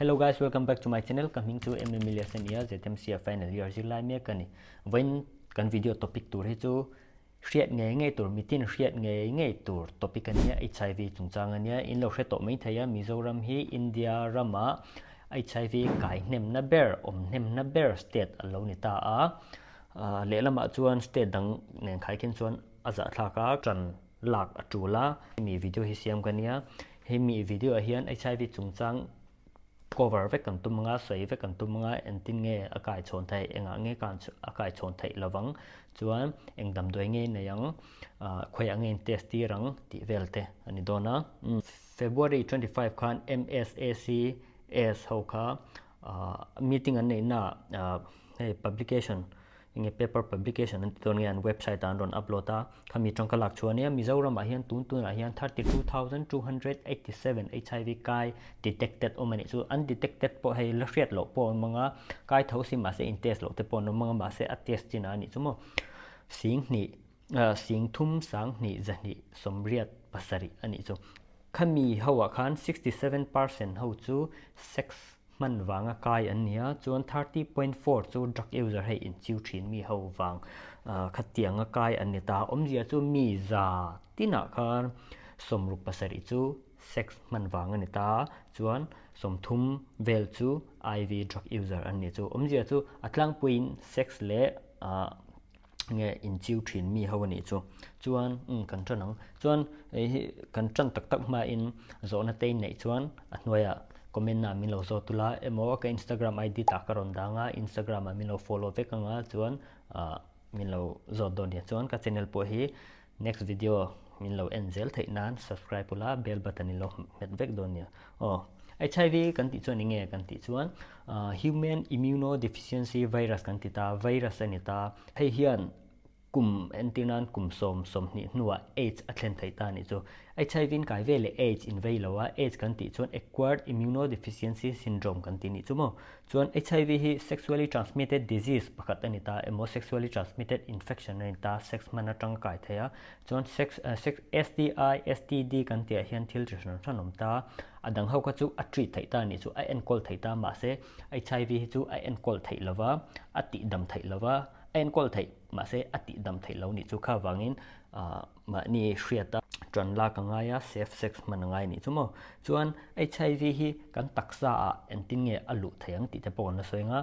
Hello guys, welcome back to my channel. Ka hming chu MM Elias a ni a, ZMC a final year zirlai mek ka ni. Vawiin kan video topic tur hi chu hriat ngei ngei tur, mitin hriat ngei ngei tur topic a nia, HIV chungchang a nia. In lo hre tawh mai thei a, Mizoram hi India ramah HIV kai hnemna ber, awm hnemna ber state a lo ni ta a. Lehlamah chuan state dang nen khaikhin chuan a zahthlak a, ṭan lak a tul a. Hemi video hi siam ka nia. Hemi video ah hian HIV chungchang cover vek kan tum anga, sawi vek kan tum anga, engtin nge a kai chhawn theih, engah nge a kai chhawn theih lovang, chuan eng damdawi nge nei ang, khawiah nge in test tir ang tih vel te a ni dawn a. February 25 khan MSACS ho kha meeting an neihna ah hei publication enge paper publication an ti dawn nge an website ah an rawn upload a, khami tangka lak chhuah ania Mizoram ah hian tun tunah hian 32,287 HIV kai detected awm anih chu, an detected pawh hei la hriat loh pawh a awm anga kai tho si mahse in test loh te pawh an awm anga mahse a test chin ah anih chu maw 10,000 sing thum 20 zahnih 87 anih chu. Khami ho ah khan 67% ho chu sex hman vanga kai an ni a, chuan 30.4 chu drug user hei inchiu thin mi ho vang khatianga kai an ni ta. Awmzia chu mi za tinah khan 67 chu sex hman vang a ni ta, chuan 30 vel chu IV drug user an ni chu. Awmzia chu a tlangpuiin sex leh nge inchiu thin mi ho a nih chu. Chuan umm kan tan ang. Chuan hei hi kan tan tak tak hmain zawhna te in neih chuan a hnuaiah comment ah min lo zawt ula emaw ka Instagram ID tah ka rawn dang a, Instagram ah min lo follow vek anga chuan ah min lo zawt dawn nia. Chuan ka channel pawh hi next video min lo en zel theih nan subscribe ula bell button in lo hmet vek dawn nia. Aw HIV kan tih chuan enge kan tih chuan human immunodeficiency virus kan ti ta, virus a ni ta. Hei hian kum entir nan kum sawm 20 hnuah AIDS a thlen theih ta a nih chu. HIV in kai ve leh AIDS in vei lo a, AIDS kan tih chuan acquired immunodeficiency syndrome kan ti nih chu maw. Chuan HIV hi sexually transmitted disease pakhat a ni ta emaw sexually transmitted infection a ni ta, sex hman atang a kai thei a. Chuan sex sex STI, STD kan tih ah hian thil chi hran hran awm ta. A dang ho kha chu a treat theih ta a nih chu, a enkawl theih ta mahse HIV hi chu a enkawl theih lo va, a tihdam theih lo va, a enkawl theih mahse a tihdam theih lo nih chu kha vangin ah mahni hriat a tan lak a ngai a, safe sex hman a ngai nih chu maw. Chuan HIV hi kan taksa ah engtin nge a luh theih ang tih te pawh kan la sawi ang a.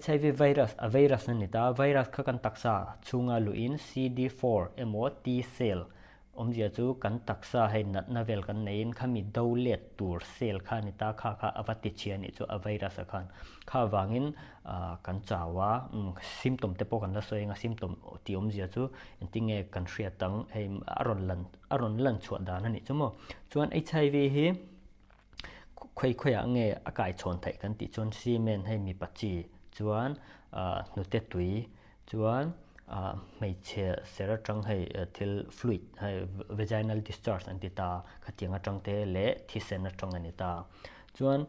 HIV virus, a virus a ni ta, virus kha kan taksa chhunga luhin CD4 emaw T cell awmzia chu kan taksa hei natna vel kan neiin khami do let tur cell kha a ni ta, kha kha a va ti chhia anih chu a virus ah khan. Kha avangin kan chau a, symptom te pawh kan la sawi ang a, symptom tih awmzia chu engtinge kan hriat ang hei a rawn lan a rawn lan chhuah dan a nih chu maw. Chuan HIV hi Khawi khawiah nge a kai chhawn theih kan tih chuan cement hei mipa chi chuan hnute tui chuan hmeichhe ser atang hei thil fluid hei vaginal discharge an ti ta khatiang atang te leh thisen atang a ni ta. Chuan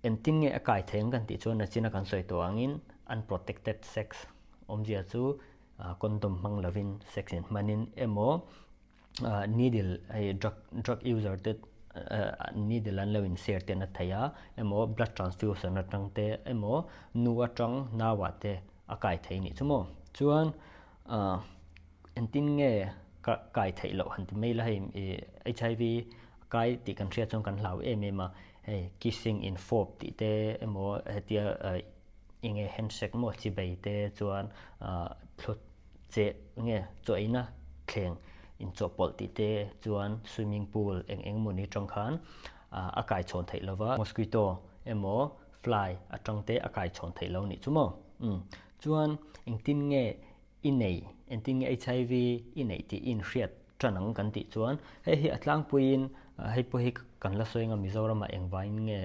engtin nge a kai theih ang kan tih chuan nachina kan sawi tawh angin unprotected sex awmzia chu condom hmang lovin sex in hmanin emaw needle hei drug drug user te needle an lo in share te an la thei a emaw blood transfusion atang te emaw nu atang nau ah te a kai thei anih chu maw chuan ah engtin nge kai theih loh han ti mai ila hei ih HIV kai tih kan hriat chuan kan hlau em em a hei kissing in fawp tih te emaw hetia eng nge handshake maw chibei te chuan ah thlut Che nge chaw eina thleng inchawhpawlh tih te chuan swimming pool eng eng mawni atang khan a kai chhawn theih lo va, mosquito emaw fly atang te a kai chhawn theih lo nih chu maw? Umm chuan engtin nge i nei, engtin nge HIV i neih tih i inhriat tan ang kan tih chuan hei hi a tlangpuiin hei pawh hi kan la sawi anga Mizoramah engvangin nge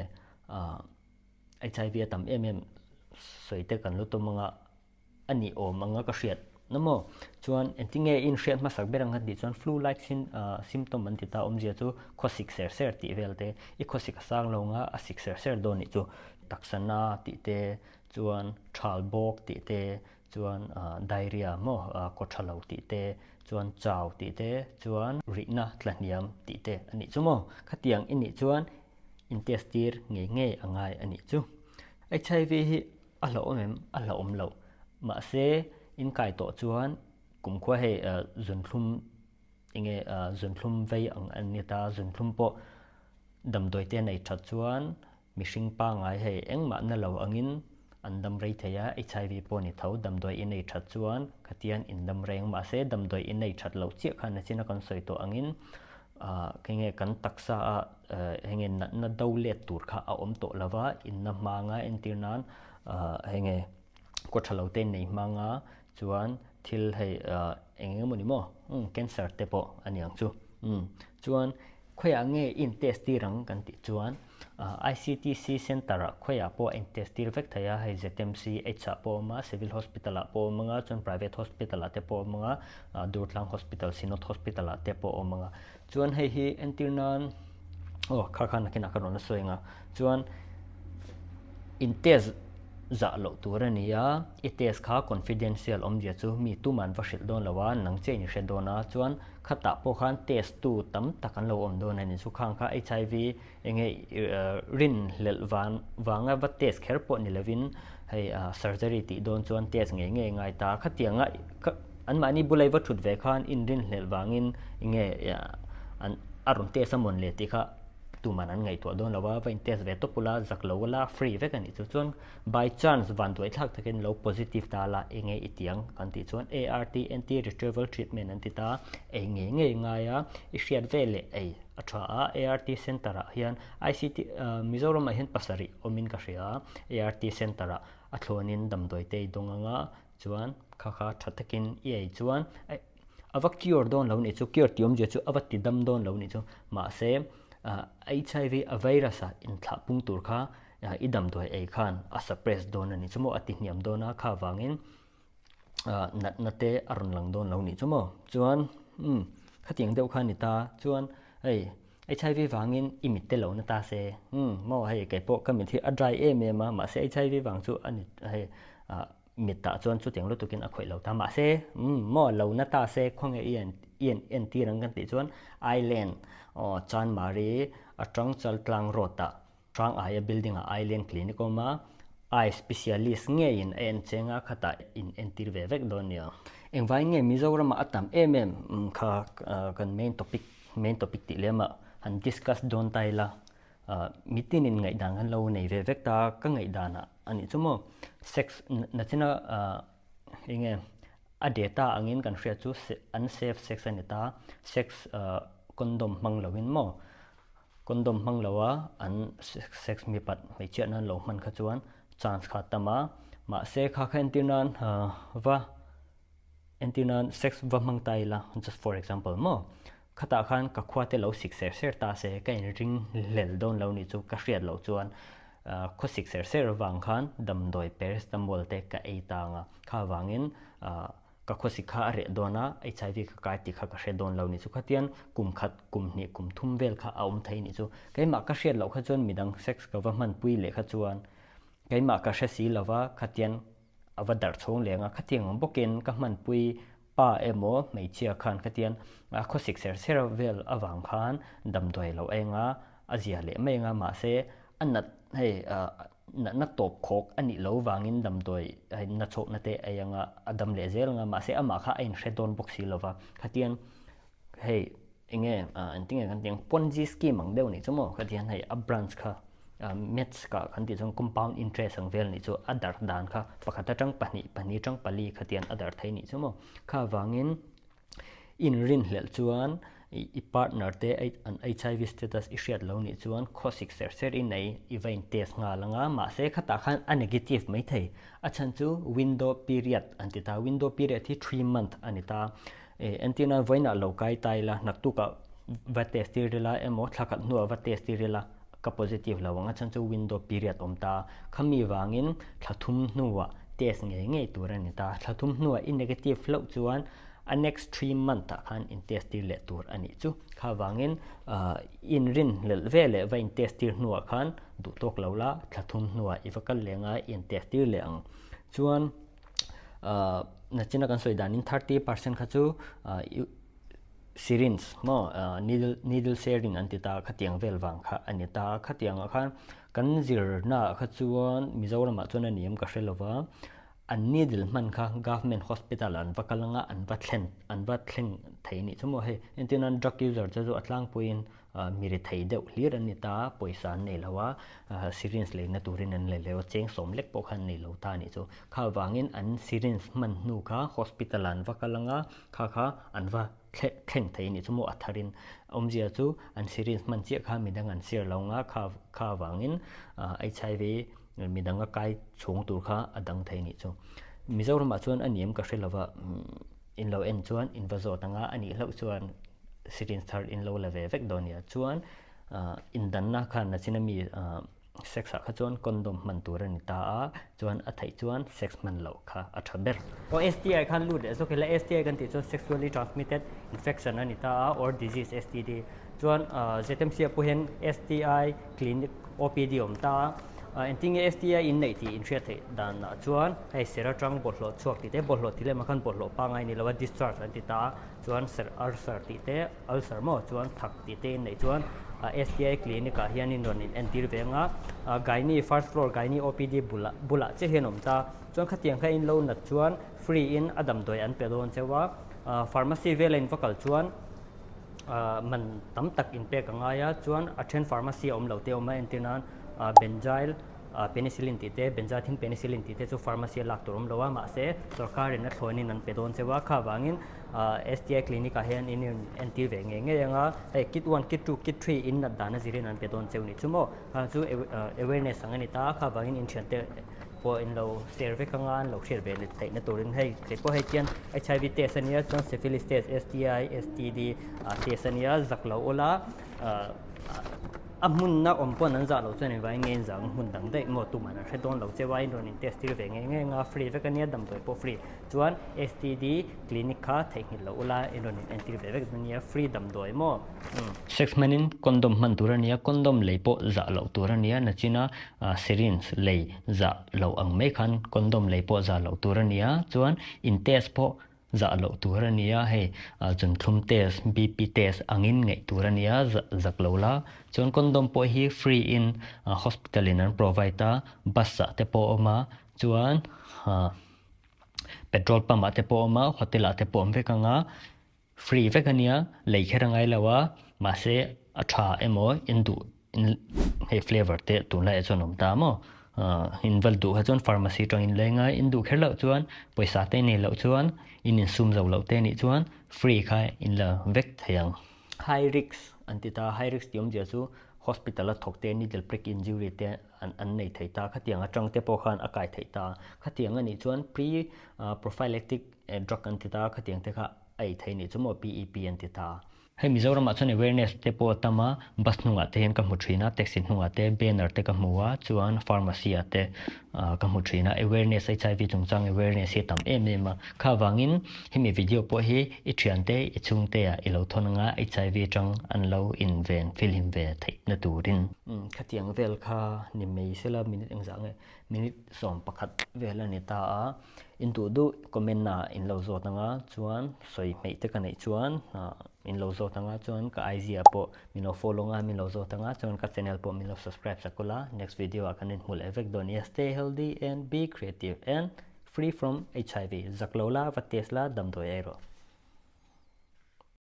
HIV a tam em em sawi te kan lu tum anga a nih awm anga ka hriat na maw? Chuan engtinge i inhriat hmasak ber ang kha tih chuan flu like symptom an ti ta awmzia chu khawsik ser ser tih vel te, i khawsik a sang lo anga a sik ser ser dawn nih chu taksa na tih te, chuan thal bawk tih te, chuan diarrhea maw kaw tha lo tih te, chuan chau tih te, chuan rihna tlahniam tih te a nih chu maw? Khatiang i nih chuan. in test tir ngei ngei a ngai a nih chu. HIV hi a hlauhawm em? A hlauhawm loh. Mahse in kai tawh chuan kumkhua hei zunthlum enge zunthlum vei ang a ni ta, zunthlum pawh damdawi te nei that chuan Mihring pangai hei engmah na lo angin an dam rei thei a, HIV pawh ni tho, damdawi i nei that chuan khatian in dam reng mahse damdawi i nei that loh chiah khan nachina kan sawi tawh angin ah kenge kan taksa a henge natna do let tur kha a awm tawh lova inna hmanga entir nan ah henge kaw tha lo te nei hmanga chuan thil hei ah eng eng emaw ni maw umm cancer te pawh a ni ang chu umm chuan khawiah nge in test tir ang kan tih chuan ICTC Centre ah khawiah pawh a in test tir vek thei a hei ZMC H ah pawh a awm a Civil Hospital ah pawh a awm ang a chuan Private Hospital ah te pawh a awm ang a Durtlang Hospital Synod Hospital ah te pawh a awm ang a chuan hei hi entir nan aw kha kha nakinah ka rawn la sawi ang a chuan in test zah loh tur a ni a i test kha confidential awmzia chu mi tuman va hrilh dawn lo a nang chiah in i hre dawn a chuan khatah pawh khan test tu tam tak an lo awm dawn a ni chu khang kha HIV enge rinhlelh vang vanga va test kher pawh ni lovin hei surgery tih dawn chuan test ngei ngei ngai ta khatianga anmahni bula i va thut ve khan inrinhlelh vangin enge an a rawn test a mawn le tih kha tuman an ngaihtuah dawn lo a va in test ve tawp ula zak lo ula free vek a nih chu chuan by chance vanduai thlak takin lo positive ta la enge i tiang kan tih chuan ART anti retrieval treatment an ti ta ei ngei ngei ngai a i hriat ve leh ei a tha a ART center ah hian ICT Mizoram ah hian pasarih awmin ka hria a ART center ah a thlawnin damdawi te i dawng anga chuan kha kha tha takin i ei chuan a va cure dawn lo nih chu cure tih awmzia chu a va ti dam dawn lo nih chu mahse HIV a virus ah inthlah pung tur kha i damdawi ei khan a suppress dawn a nih chu maw a ti hniam dawn a kha vangin natna te a rawn lang dawn lo nih chu maw chuan umm khatiang deuh kha a ni ta chuan hei HIV vangin i mit te lo na ta se umm maw hei keipawh ka mit hi a dry em em a mahse HIV vang chu a ni hei ah mitah chuan chutiang lutukin a khawih lo ta mahse umm maw lo na ta se khawnge i en i en entir ang kan tih chuan island aw Chanmari atang Chaltlang road ah Hrang aia building ah Island Clinic a awm a, eye specialist ngeiin a en cheng a, khatah in entir ve vek dawn nia. Engvangin nge Mizoramah a tam em em kha kan main topic main topic tih lem ah han discuss dawn ta ila, mitinin ngaihdan kan lo nei ve vek ta, ka ngaihdan ah a nih chu maw sex nachina enge a data angin kan hriat chu unsafe sex a ni ta, sex condom hmang loin maw Condom hmang lo a an sex mipat hmeichhiat nan lo hman kha chuan chance kha a tam a, mahse kha kha entir nan va entir nan sex va hmang ta ila just for example maw khatah khan ka khua te lo sik ser ser ta se ka inring hlel dawn lo nih chu ka hriat loh chuan khaw sik ser ser vang khan damdawi paracetamol te ka ei ta ang a kha vangin Ka khawsik kha a reh dawn a, HIV ka kai tih kha ka hre dawn lo nih chu. Khatian kum khat, kum hnih, kum thum vel kha a awm thei nih chu. Keimah ka hriat loh kha chuan midang sex ka va hmanpui leh kha chuan keimah ka hre si lova khatian a va darh chhawng leng a. Khatiang ang bawkin ka hmanpui pa emaw hmeichhia khan khatian a khawsik ser ser vel avang khan damdawi lo eng a, a zia leh mai ang a mahse a nat hei natna tawp khawk a nih lo vangin damdawi na chhawkna te ei anga a dam leh zel anga mahse amah kha a inhre dawn bawk si lova khatian hei enge engtinge kan tih ang ponzi scheme ang deuh nih chu maw khatian hei a branch kha maths ka kan tih chuan compound interest ang vel nih chu a darh dan kha pakhat atang pahnih pahnih atang pali khatian a darh thei nih chu maw kha vangin Inrinhlelh chuan i partner te an HIV status i hriat lo nih chuan khawsik ser ser i nei i va in test nghal ang a, mahse khatah khan a negative mai thei. A chhan chu window period an ti ta, window period hi 3 month a ni ta. Entir nan vawiinah lo kai ta ila, naktukah va test tir ila emaw thla khat hnuah va test tir ila ka positive lo ang, a chhan chu window period awm ta. Khami vangin thla thum hnuah test ngei ngei tur a ni ta. Thla thum hnuah i negative hlauh chuan a next 3 month ah khan in test tir leh tur a nih chu. Kha vangin inrin hlelh ve leh va in test tir hnuah khan duh tawk lo la, thla thum hnuah i va kal leh anga i in test tir leh ang. Chuan nachina kan sawi danin 30% kha chu. Syringe maw needle needle sharing an ti ta khatiang vel vang kha a ni ta. Khatiangah khan kan zirnaah kha chuan Mizoramah chuan a ni em ka hre lo va, an needle hman kha government hospital ah an va kal anga an va thlen an va thleng thei nih chu maw hei. Entir nan drug user te chu a tlangpuiin mi ri thei deuh hlir an ni ta, pawisa an nei lo a, syringe leina turin an lei lo a, cheng sawm lek pawh kha an nei lo ta a nih chu. Kha vangin an syringe hman hnu kha hospital ah an va kal anga Kha kha an va thleng thei anih chu maw a tharin awmzia chu an syringe hman chiah kha midang an share lo anga kha kha avangin HIV midang a kai chhung tur kha a dang thei anih chu. Mizoramah chuan a niam ka hre lova in lo en chuan in va zawt anga a nih hlauh chuan syringe thar in lo la ve vek dawn nia. Chuan indanna khan nachin ami Sex ah kha chuan condom hman tur a ni ta a, chuan a theih chuan sex hman loh kha a tha ber. Aw STI khan lut leh zawk ila, STI kan tih chuan sexually transmitted infection a ni ta a or disease STD. Chuan ZMC ah pawh hian STI clinic OPD a awm ta a, engtin nge STI in neih tih in hriat theih dan ah chuan hei ser atang bawlhhlawh chhuak tih te, bawlhhlawh tih leh mah khan bawlhhlawh pangngai ni lo a discharge an ti ta a, chuan ser ulcer tih te, ulcer maw chuan thak tih te in neih chuan STI clinic ah hian in rawn in entir ve anga gynae first floor gynae OPD bulah bulah chiah hian awm ta chuan khatiang kha in lo nat chuan free in a damdawi an pe dawn cheu a pharmacy vela in va kal chuan man tam tak in pek a ngai a chuan a then pharmacy a awm lo te a awm a entir nan benzyl Penicillin tih te, benzathine penicillin tih te chu pharmacy a lak tur awm lo a, mahse sorkarin a thlawnin an pe dawn cheu a, kha vangin STI clinic ah hian in in entir ve ngei ngei ang a, hei kit one, kit two, kit three in nat dan a zirin an pe dawn cheu nih chu maw, kha chu awareness ang a ni ta a, kha vangin in thiante pawh in lo share vek ang a, an lo hriat ve leh theihna turin hei kei pawh hei chian HIV test a nia chuan syphilis test, STI, STD test a nia, zak lo ula. A hmunna awm pawn an zah loh chuan engvangin nge in zah ang hmun dang daih maw tuman an hre dawn lo che uain rawn in test tir ve ngei ngei anga free vek ania damdawi pawh free chuan STD clinic kha theihnghilh loh ula in rawn in entir ve vek dawn ania free damdawi maw umm. Sex hmanin condom hman tur ania condom lei pawh zah loh tur ania nachina syringe lei zah loh ang mai khan condom lei pawh zah loh tur ania chuan in test pawh Zah loh tur a nia, hei chunthlum test, BP test angin ngaih tur a nia, zak lo la. Chuan condom pawh hi free in hospital in an provide a, bus ah te pawh a awm a, chuan petrol pump ah te pawh a awm a, hotel ah te pawh a awm vek ang a, free vek a nia, lei kher a ngai lo a, mahse a tha emaw in duh Hei flavour te tunlaiah chuan awm ta maw? In val duh kha chuan pharmacy tangin leng a, in duh kher loh chuan pawisa te nei loh chuan in insum zo loh te nih chuan free kha in la vek thei ang. High risk an ti ta, high risk tih awmzia chu hospital a thawk te needle prick injury te an nei thei ta, khatiang atang te pawh khan a kai theih ta, khatiang anih chuan pre prophylactic drug an ti ta, khatiang te kha a ei thei nih chu maw PEP an ti ta. Hei Mizoramah chuan awareness te pawh a tam a, bus hnungah te hian ka hmu thin a, taxi hnungah te banner te ka hmu a, chuan pharmacy ah te ka hmu thin a, awareness HIV chungchang awareness hi a tam em em a, kha vangin hemi video pawh hi i thiante i chhungte ah i lo thawn anga HIV atang an lo inven filhim ve theih na turin. Khatiang vel kha ni mai sela minute engzah nge minute 11 vel a ni ta a, in duh duh comment na in lo zawt anga chuan sawi hmeih te ka neih chuan in lo zawt anga chuan ka IG ah pawh min lo follow anga min lo zawt anga chuan ka channel pawh min lo subscribe sak ula next video ah kan inhmu leh vek dawn nia stay healthy and be creative and free from HIV zak lo la va test la damdawi ei rawh.